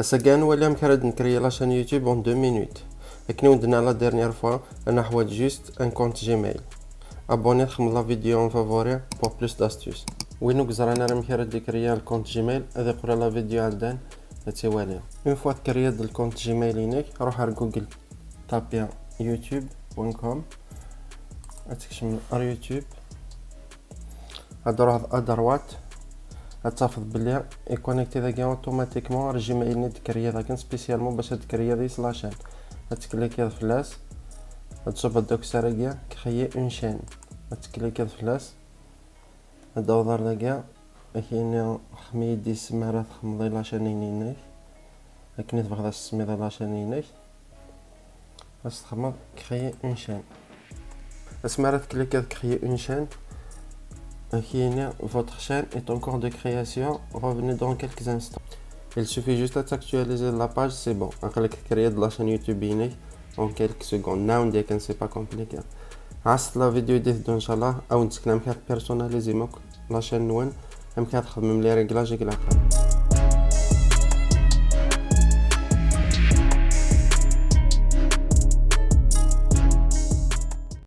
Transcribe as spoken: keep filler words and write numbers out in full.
Ass-agi ad nwali amek ara d-nkriyyi la chaîne YouTube en deux minutes. Akken i wen-d-nniɣ la dernière fois, ad neḥwaǧ juste un compte Gmail. Abonné, txedmeḍ la vidéo en favori pour plus d'astuces. Win ur yeẓran ara amek ara d-ikriyyi le compte Gmail, ad iqqel ɣer la vidéo iɛeddan ad tt-iwali. Une fois tkriyyiḍ le compte Gmail-inek, ruḥ ar Google, tapi youtube point com, ad tkecmeḍ ar YouTube. Ad truḥeḍ à droite, ad tafeḍ belli iconnecté dagi automatiquement ar Gmail-nni d-tkriyyiḍ akken spécialement bac ad d-tkriyyiḍ yis la chaîne. Ad tklikkiḍ fell-as, ad tṣubbeḍ deg ukessar-agi, créer une chaîne. Ad tklikkiḍ fell-as, ad d-taweḍ ar dagi, ad k-yini xdem-iyi-d isem ara txedmeḍ i la chaîne-inek, akken i tebɣiḍ ad s-tsemmiḍ i la chaîne-inek. Ad s-txedmeḍ créer une chaîne. Asmi ara tklikkiḍ créer une chaîne, ad k-yini votre chaîne est en cours de création, revenez dans quelques instants. Il suffit juste ad actualiser la page, c'est bon. Aql-ak tkriyyiḍ la chaîne YouTube-inek en quelques secondes. Nniɣ-awen-d yakan, c'est pas compliqué. Ɛasset la vidéo i d-iteddun, inchallah, ad wen-d-sekneɣ amek ad tpersonalizim akk la chaîne-nwen, amek ad txedmem les réglages deg laxir.